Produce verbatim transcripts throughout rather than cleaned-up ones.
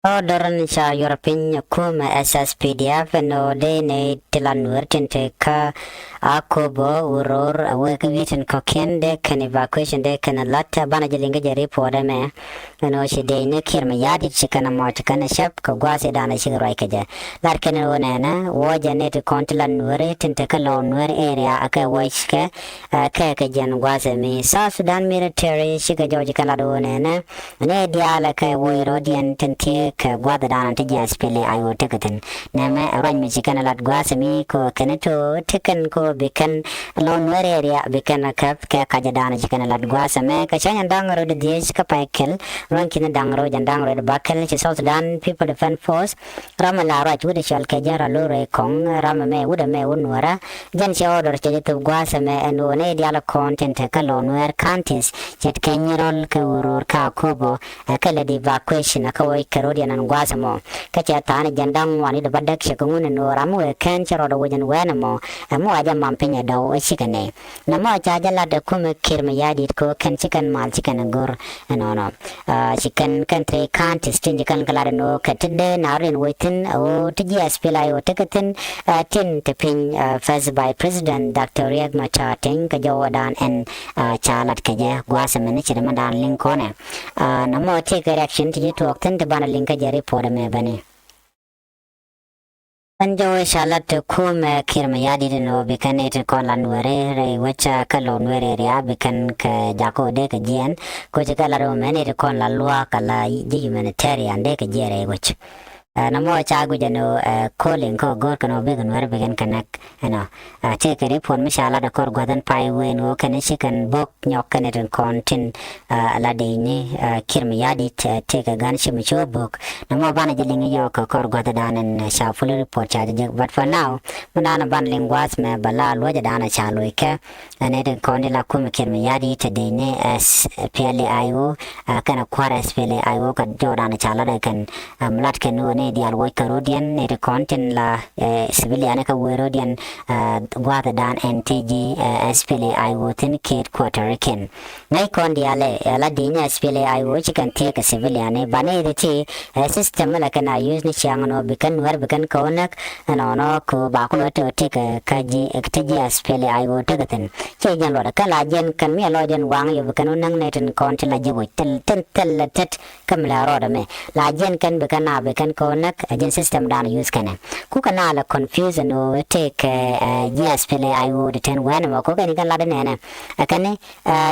Ɔ dɔrän ca yuɔr piny ɛ kumɛ S S P D F ɛn ɣöö dee nɛy ti la Nuäär tin te kä Akobo, Uror, a wee kä wi̱i̱ tin kɔ̱kiɛn dee kɛn evacuation dee kɛn lat. Banɛ jɛ liŋ kä jɛ report ɛmɛ ɛn ɣöö ci dee ni Kiir Mayardit ci kɛn a mɔc kɛn a cäp kɛ gua̱a̱th i̱ da̱a̱n a cik ruac kɛ jɛ. Lat kɛn ɣöö nɛnɛ wä jɛ nɛy ti kɔn ti la Nuäär tin te kä Lou Nuer area a kɛ wä cikɛ kɛ kɛ jɛn gua̱a̱th ɛmi. South Sudan military cikɛ jɔw ci kɛn lat ɣöö nɛnɛ nɛ diaal ɛ kɛ woc rɔ̱diɛn tin ti kɛ gua̱thdan ti ji̱ S P L A I O tekɛ thi̱n. Nɛmɛ ɛ ruac mi ci kɛn ɛ lat gua̱a̱th mi kɛ kɛn to ti kɛn kɛ bi kɛn Lou Nuer area bi kɛn ɛ käp kɛ kacdan ci kɛn ɛ lat gua̱a̱th mɛ kɛ cäny ɛn da̱ŋ rɔ̱ di dhiec kä pay kɛl rua̱n ki̱n da̱ŋ rɔ̱ jɛn da̱ŋ rɔ̱ di bäkɛl ci South Sudan People Defense Force. Ram ɛ la ruac wut ɛ cɔal kɛ General Lorey Kong, ram ɛ mɛ wut ɛ mɛ wut Nuäärä. Jɛn cɛ order cɛ jɛ thop gua̱a̱th ɛmɛ ɛn ɣöö nɛy diaal kɔn tin te kä Lou Nuer counties ce̱tkɛ Nyirol kɛ Uror kä Akobo ɛ kɛ lät evacuation ɛ kɛ wec kɛ ro̱diɛn ɛn gua̱a̱th ɛmɔ. Kä cɛ tha̱a̱n jɛn da̱ŋ ŋuan i̱ dee bä däk cɛ kɛ ŋun ɛn ɣöö ram wëë kɛn cɛ rɔɔdɛ wec ɛn wɛɛn ɛmɔ ɛmɔ a jɛ mam piny ɛ dɔw ɛ cikɛ nɛy. Nɛmɔ ca jɛ lat ɛ kumɛ Kiir Mayardit kɛ ɣöö kɛn ci kɛn mal ci kɛn ɛ go̱r ɛnɔnɔ. Ci kɛn kɛn three counties tin ci kɛn kɛ lat ɛn ɣöö kɛ ti dee na rɔ̱diɛn wec thi̱n ɛ ɣöö ti ji̱ S P L A I O tekɛ thi̱n. Tin te piny First Vice President Doctor Riek Machar Teny kɛ jɔwädan ɛn ca lat kɛ jɛ gua̱a̱th ɛmɛn ci dämändan liŋ kɔnɛ. Nɔmɔ tëëkɛ reaction ti ji̱ tuɔɔk thi̱n ti banɛ liŋ kä jɛ report ɛmɛ bäni. Ɛn jɔwä ca lat ti kumɛ Kiir Mayardit ɛn ɣöö bi kɛn nɛy ti kɔn la Nuäärä rɛy wec kä Lou Nuer area bi kɛn kɛ jakä dee kɛ jiɛɛn. Koci kɛ lat ɣöö mɛ nɛy ti kɔn la luaak kɛ la ji̱ humanitarian dee kɛ jiɛɛn rɛy wec. Nɔmɔ ca guic ɛn ɣöö ɛ calling kä go̱o̱r kɛn ɣöö bikɛ Nuäär bikɛn kɛ näk ɛnɔ. Tëëkɛ report mi ca lat ɛ kɔr gua̱th ɛn pay wen ɣöö kɛn ci kɛn bo̱k nyɔk kɛn tin kɔn tin la dee ni Kiir Mayardit tëëkɛ gan ci mi ci wä bo̱k. Nɔmɔ banɛ jɛ liŋ yɔɔk kɛ kɔr gua̱thdan ɛn ca full report ca jɛ jek, but for now mi danɛ banɛ liŋ gua̱th mɛ bɛ la luɔcɛ danɛ ca loc kɛ. Ɛn nɛy tin kɔn ti la kumɛ Kiir Mayardit te dee ni S P L A I O kɛn kua̱r S P L A I O kɛ jɔwädan ca lat ɛ kɛn. Lat kɛn ɣöö nɛy diaal woc kɛ ro̱diɛn nɛy tin kɔn tin la civilian kä wëë ro̱diɛn gua̱thdan ɛn ti ji̱ S P L A I O thi̱n kɛ headquarter kɛn. Ŋäc kɔn diaal ɛ la di̱ny S P L A I O ci kɛn thiee kɛ civilian ba nɛy ti ti system mi la kɛn a use ni ciaŋ ɛn ɣöö bi kɛn Nuäär bi kɛn kɛ wä näk. Ɛnɔnɔ kɛ ɣöö ba kun wä ti ɣöö ti kɛ kä ji̱ ti ji̱ S P L A I O tekɛ thi̱n. Cɛ jɛn luɔt kä la jɛn kɛn mi a lɔcdɛn waŋ yɔ bi kɛn wä näk nɛy tin kɔn ti la ji̱ woc thil thil thil tet. Kä mi la rɔɔdɛ mɛ la jiɛn kɛn bi kɛn na bi kɛn kɛ wä näk ɛ jiɛn system dan use kɛnɛ. Kukɛ na la confusion ɣöö tëëkɛ ji̱ S P L A I O di tɛn wɛn ɛmɔ kukɛ ni kɛn lat inɛnɛ. Ɛ kɛn ni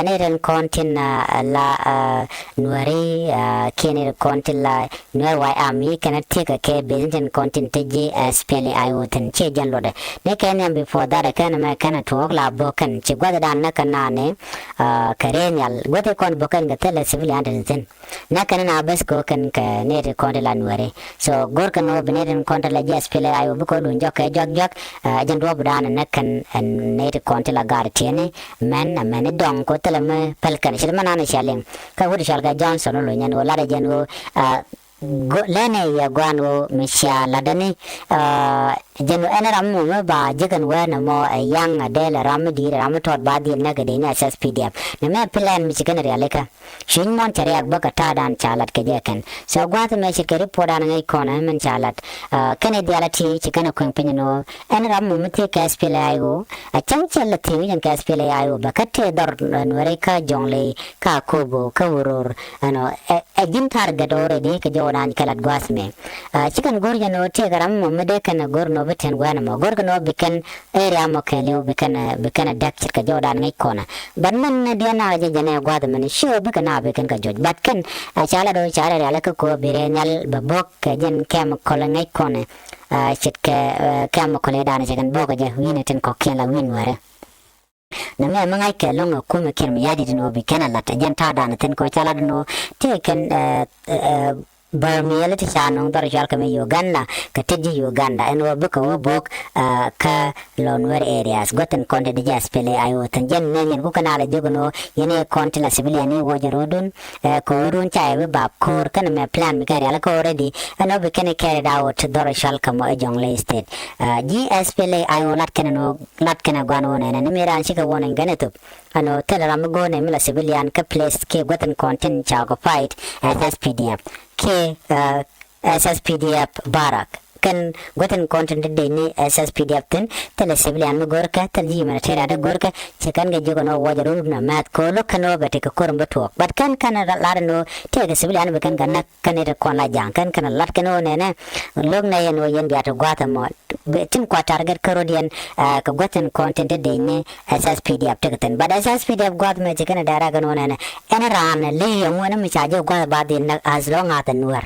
ni rin kɔn tin la Nuääri kiɛ ni rin kɔn tin la Nuɛr White Army kɛn tëëkɛ kɛ ben tin kɔn tin te ji̱ S P L A I O thi̱n ciɛ jiɛn luɔtdɛ. Ni kɛn yɛn before that ɛ kɛn ɛmɛ kɛn ɛ tuɔɔk la bo̱k kɛn ci gua̱thdan näk kɛn na ni kɛ rɛy nhial gua̱thi kɔn bo̱k kɛn kɛ thilɛ civilian ti thi̱n. Nɛ kɛn na bäth kɛ ɣöö kɛn kɛ nɛy ti kɔn ti la Nuääri. So go̱r kɛn ɣöö bi nɛy ti kɔn ti la ji̱ S P L A I O bi kɛ ɣöö duun jɔk kɛ juak juak. Ɛ jɛn duɔ̱ɔ̱p dan nɛ kɛn nɛy ti kɔn ti la gaat tiɛni mɛn ɛ mɛn i̱ dɔŋ kɛ ɣöö thilɛ mi päl kɛn ci ti mɛn an cia liŋ. Kä wut cɔal kɛ Johnson ɣöö lo̱ny ɛn ɣöö lat ɛ jɛn ɣöö lɛnɛ yɛ gua̱a̱n ɣöö mi cia latdäni. Jɛn ɣöö ɛn ram mɔ mi ba jek ɛn wɛɛr nɔmɔ ɛ yaŋ ɛ dɛl ɛ ram mi di̱i̱t ɛ ram mi tɔt ba dhil näk ɛ dee ni ɛ S S P D F. Nɛ mɛ plan mi ci kɛn rialikä. Cuny mɔn cɛ riak bä kɛ ta̱a̱dan ca lat kɛ jɛ kɛn. So gua̱a̱th mɛ ce̱tkɛ report an ŋäc kɔn ɛ mɛn ca lat. Kɛn i̱ diaal a ti ci kɛn ɛ kueŋ piny ni ɣöö ɛn ram mɔ mi thiek kɛ S P L A I O ɛ cäŋ cɛ lɛ thiek i̱ jɛn kɛ S P L A I O bɛ kä tëë dhɔr Nuääri kä Jɔŋley kä Akobo kä Uror. Ɛnɔ ɛ ji̱n target already kɛ jɔwdan kɛ lat gua̱a̱th mɛ. Ci kɛn go̱r jɛn ɣöö tëëkɛ ram mɔ mi dee kɛn go̱r nɔ bi tɛn gua̱a̱n mɔ go̱r kɛn ɣöö bi kɛn area mɔ kɛɛliw bi kɛn bi kɛn däk ce̱tkɛ jɔwdan ŋäc kɔnä. But mɛn diɛn na jɛ jɛn ɛ gua̱a̱th mɛn ci ɣöö bikɛ na bi kɛn kɛ juɔc but kɛn ca lat ɣöö ca lat rialikä kɛ ɣöö bi rɛy nhial bɛ bo̱k kɛ jɛn kɛm kɔlɛ ŋäc kɔnɛ. Ce̱tkɛ kɛm kɔlɛ dan cɛ kɛn bo̱k kɛ jɛ wi̱n ɛ tin kɔ̱kiɛn la wi̱n Nuäärä. Nɛ mɛ mi ŋa̱ckɛ lo̱ŋ ɛ kumɛ Kiir Mayardit ni ɣöö bi kɛn ɛ la̱t ɛ jɛn ta̱a̱dan ɛ thi̱n kɛ ɣöö ca la̱t ni ɣöö tëë kɛn bär mi yɛl ti ca nɔŋ dhɔr cɔal kɛ mi Uganda kɛ tet ji̱ Uganda ɛn ɣöö bikɛ wä bok kä Lou Nuer areas guäth ɛn kɔn ti di ji̱ S P L A I O thi̱n jɛn nɛ yɛn kukɛ na lɛ jiök ɛn ɣöö yɛn ɛ kɔn ti la civilian ni wä jɛ ro̱o̱dun. Kɛ ɣöö run ca yɛ bi bap ko̱o̱r kɛn mɛ plan mi kɛ rialikä already ɛn ɣöö bi kɛn ɛ carried out dhɔr cɔal kɛ mɔ ɛ Jɔŋley State. Ji̱ S P L A I O lat kɛn ɛn ɣöö lat kɛn ɛ gua̱n ɣöö nɛnɛ ni mi raan cikɛ warning gɛn ɛ thop. Ɛn ɣöö thilɛ ram mi go̱o̱r nɛ mi la civilian kä place kiɛ guäth in kɔn tin ca occupied as S P D F kiɛ S S P D F barak. Kɛn guäthin kɔn tin te dec ni S S P D F thin, thilɛ civilian mi görkɛ, thilɛ ji̱ humanitarian ti görkɛ, ci kɛn kɛ jiök ɛn ɣöö wuɔcɛ run na mɛth kɛ ɣöö lo̱k kɛn ɣöö bɛ tekɛ ko̱r mi bä tuɔɔk. But kɛn kɛn lat ɛn ɣöö tëëkɛ civilian bi kɛn kɛ näk kɛn i̱ ti kɔn la ja̱ŋ kɛn kɛn lat kɛn ɣöö nɛnɛ lo̱k nɛ yɛn ɣöö yɛn bia ti gua̱a̱th ɛmɔ. Tin kua target kä ro̱d yɛn kɛ guäthin kɔn tin te dec ni S S P D F tekɛ thin. But S S P D F gua̱a̱th mɛ ci kɛn ɛ dɛrɛ kɛn ɣöö nɛnɛ ɛn raan ɛ ley ɛŋu ɛn mi ca jɛ gua̱a̱th ba dhil näk as long as ɛ Nuäär.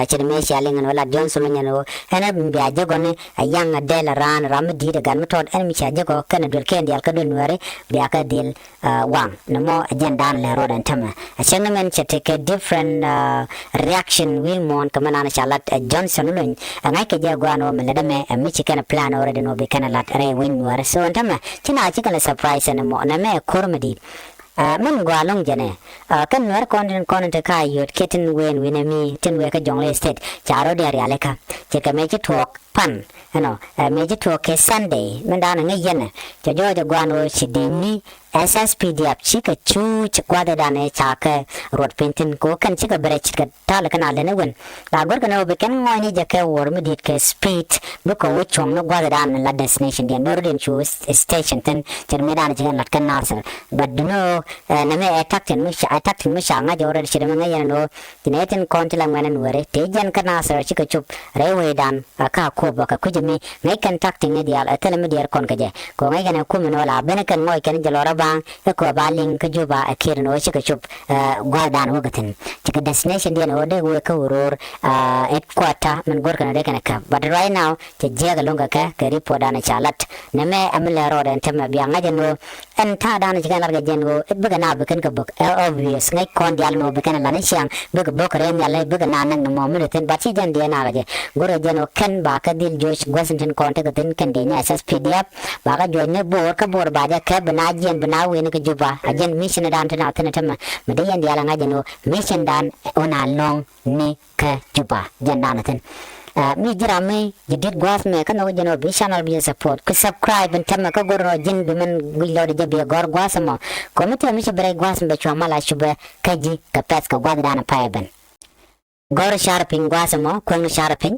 Ci ni mëë cia liŋ ɛn ɣöö lat Johnson nyɛn ɣöö ɛn bia jɛ gɔni ɛ yaŋ ɛ dɛl ɛ raan ram mi di̱i̱t ɛ gat mi tɔt ɛn mi ca jɛ gɔ kɛn ɛ duel kɛn diaal kä duel Nuääri bia kɛ dhil waŋ. Nɔmɔ ɛ jɛn dan lɛ ro̱d ɛn tämɛ. Ɛ cäŋ ni mɛn cɛ tekɛ different reaction wi̱i̱ muɔ̱ɔ̱n kɛ mɛ nan ca lat ɛ Johnson Olony. Ɛ ŋa̱ckɛ jɛ gua̱a̱n ɣöö mi lätdä mɛ ɛ mi ci kɛn plan already nɔ bi kɛn lat rɛy wec Nuäär. So ɛn tämɛ ci na ci kɛn lɛ surprise ɛn mɔ nɛ mɛ ɛ ko̱r mi di̱i̱t. Min gɔaa lo̱ŋ jɛnɛ kɛn Nuäär kɔn tin kɔn te ka yot kɛ tin wen wi̱nɛ mi tin wek kä Jonglei State ca ro̱d yɛ rialikä. Cɛ kɛ mɛ ci tuɔɔk pan ɛnɔ mɛ ci tuɔɔk kɛ Sunday min dan ŋäc yɛnɛ. Cɛ jɔɔc ɛ gua̱a̱n ɣöö ci di̱i̱t ni S S P D F cikɛ cuuc gua̱thdan ɛ ca kɛ ruɔt piny thi̱n kɛ ɣöö kɛn cikɛ bɛ rɛc ce̱tkɛ ta̱a̱lɛ kɛn a lɛn ɛ wen. La go̱rkɛ ni ɣöö bi kɛn ŋɔɔcni jɛ kɛ wuɔr mi di̱i̱t kɛ speed bikɛ wä cuɔ̱ŋni gua̱thdan la destination diɛn do̱r diɛn cu station thi̱n ce̱t mi dan ci kɛn la̱t kɛn Nasir. But duno nɛmɛ ɛ tactic mi ca ɛ tactic mi ca ŋa̱c ɣöö rɛd ce̱t mi ŋäc yɛn ni ɣöö ci nɛ tin kɔn ti la ŋuɛn ɛn weri te jɛn kɛ Nasir cikɛ cop rɛy wecdan. Kä Akobo kɛ kui̱c mi ŋäc kɛn tactic ni diaal ɛ thilɛ mi diɛɛr kɔn kɛ jɛ kɛ ŋäc kɛn ɛ kum in ɣöö la ben kɛn ŋɔc kɛn jɛ lɔrä baŋ. Ɛ kɔ ba liŋ kä Juba ɛ kiɛt in ɣöö cikɛ cop gua̱a̱thdan wä kɛ thi̱n. Cikɛ destination diɛn ɣöö dee wee kä Uror headquarter min go̱r kɛn ɣöö dee kɛn ɛ käp. But right now cɛ jiɛɛk ɛ lo̱ŋ kɛ kɛ kɛ report dan ca lat. Nɛmɛ ɛ mi lɛ rɔɔdɛ ɛn tämɛ bia ŋa̱c ɛn ɣöö ɛn ta̱a̱ dan ci kɛn lat kɛ jɛn ɣöö bikɛ na bi kɛn kɛ bök ɛ obvious ŋäc kɔn diaal nɔ bi kɛn ɛ lat ni ciaŋ bikɛ bök rɛy nhial bikɛ na näk ni mɔ mi lɛ thi̱n. But ci jɛn diɛ na kɛ jɛ go̱rɛ jɛn ɣöö kɛn ba kɛ dhil joc gua̱th in tin kɔn tekɛ thi̱n kɛn diɛ ni S S P D F ba kɛ juɔc ni bo̱o̱r kä bo̱o̱r ba jɛ kɛ bi na jiɛn bi na wen kɛ Juba a jɛn mission dan tin a thi̱n a tämɛ mi dee yɛn diaal a ŋa̱c jɛn ɣöö mission dan ɣän a lɔ̱ŋ ni kä Juba jɛn dan a thi̱n. Mi ji̱ ram mi ji̱ di̱t gua̱a̱th mɛ kä nhɔk jɛn ɣöö bi channel bi jɛ support ku subscribe in tämɛ kä go̱r rɔ ji̱n bi mɛn guic lɔɔd jɛ bi gɔ̱r gua̱a̱th ɛmɔ. Kɔmi tëë mi ci bi rɛc gua̱a̱th mi bɛ cua mal a cupɛ kä ji̱ kɛ pɛth kɛ gua̱a̱th dan pay ben. Gɔ̱r car piny gua̱a̱th ɛmɔ kueŋni car piny.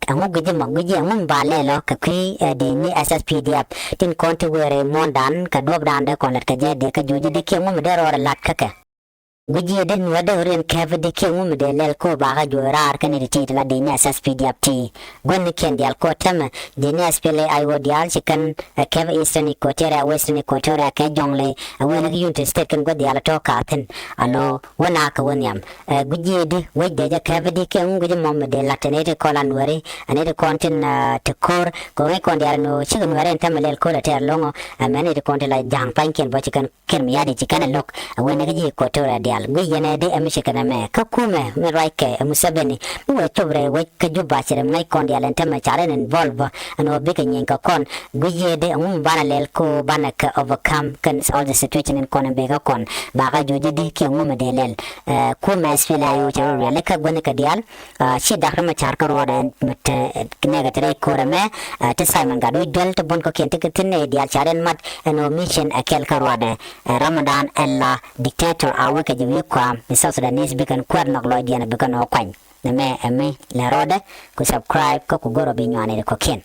Ɛŋu guic ɛmɔ guic ɛŋu mi ba lɛl ɔ kɛ kui̱ ɛ di ni S S P D F tin kɔn ti wëë rɛy muɔ̱ɔ̱ndan kɛ duɔ̱pdan dee kɔn lät kɛ jɛ dee kä juuc dee kiɛ ŋu mi dee rɔɔdɛ la̱t kä kɛ. Guic ji̱ dee nuäär dee ɣöö riɛn kɛpä di kiɛ ŋu mi dee lɛl kɔ bakä juɔ̱ɔ̱c raar kɛn i̱ ti ti la di ni S S P D F ti. Guäthnikiɛn diaal kɔ tämɛ di ni S P L A I O diaal ci kɛn ɛ kɛpä Eastern Equatoria, Western Equatoria kɛ Jonglei ɛ wëë ni kä Unity State kɛn guäth diaal ɛ tɔ̱ ka̱a̱thin. Alo wä nakä wä nhiam. Ɛ guic ji̱ di wec dee jɛ kɛpä di kiɛ ŋu guic mɔ mi dee la̱t ɛ ni ti kɔn la nuääri ɛ ni ti kɔn tin ti ko̱r kɛ ŋäc kɔn diaal ɛn ɣöö cikɛ nuääri ɛn tämɛ lɛl ko̱r ɛ tɛɛr lo̱ŋɔ. Ɛ mɛn ni ti kɔn tin la ja̱a̱ŋ pa̱nykiɛn bɔ ci kɛn kɛn mi ya̱di ci kɛn ɛ lo̱k ɛ wen ɛ kä ji̱ Equatoria diaal. Guic yɛn ɛ di ɛ mi ci kɛn ɛ mɛ kä kumɛ mi ruackɛ ɛ Museveni mi wee cop rɛy wec kä Juba ci rɛm ŋäc kɔn diaal ɛn tämɛ ca rɛn involve ɛn ɣöö bikɛ nyieeny kɛ kɔn. Guic yɛ di ɛ ŋu mi banɛ lɛl ko banɛ kɛ overcome kɛn all the situation in kɔn in bek ɛ kɔn. Bakä juɔc di kiɛ ŋu mi dee lɛl ɛ kumɛ S P L A I O cɛ rɔ riali kä guäthni kɛ diaal. Ci dak ri ma car kä ruɔdɛ mɛ te nɛkɛ te rɛy ko̱rɛ mɛ. Ti Simon Gatwec duel ti buɔ̱n kɔ̱kiɛn ti kɛ thi̱n nɛy diaal car in mat ɛn ɣöö mission ɛ kɛl kä ruɔdɛ. Ɛ Ramadan ɛla dictator a wekɛ ji̱ wi̱i̱ kua̱a̱m in South Sudanese bikɛn kuäär nhɔk lɔcdiɛn bikɛn ɣä kuany. Nɛmɛ ɛ mi lɛ rɔɔdɛ ku subscribe kä ku go̱r ɔ bi nyuan in kɔ̱kiɛn.